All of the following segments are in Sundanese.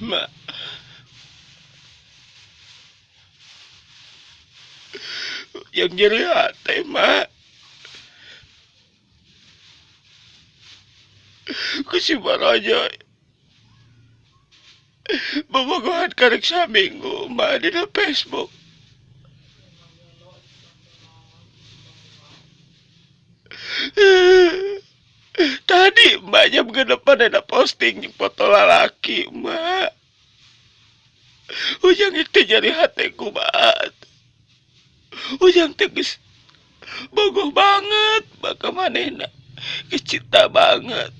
Mak. Ujang nyeri hati, Mak. Ku si Baraja. Bobogohan karek saminggu, Mak, dina Facebook. Tadi Mak jam 6 ada posting jeung foto lalaki, Mak. Ujang itu jadi hati kumaha. Ujang teh geus bogoh banget baka manehna. Geus cinta banget.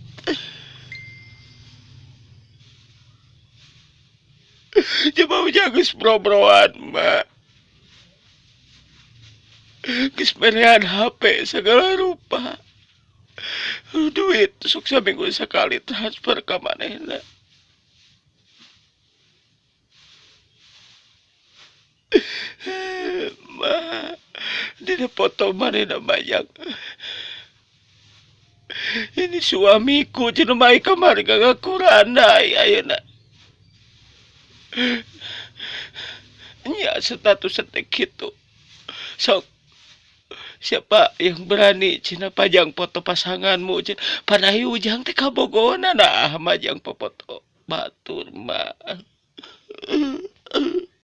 Coba ujang geus bro-broan, Mak. Geus merean HP segala rupa. Duit sok saminggu sekali transfer ka manehna. Ma, dina foto manehna banyak. Ini suamiku cenah mah kamari ngakurana ayeuna. Nya status teh kitu. Sok siapa yang berani cenah pajang foto pasanganmu cenah. Panahi ujang teh kabogona nah majang popoto batur mah.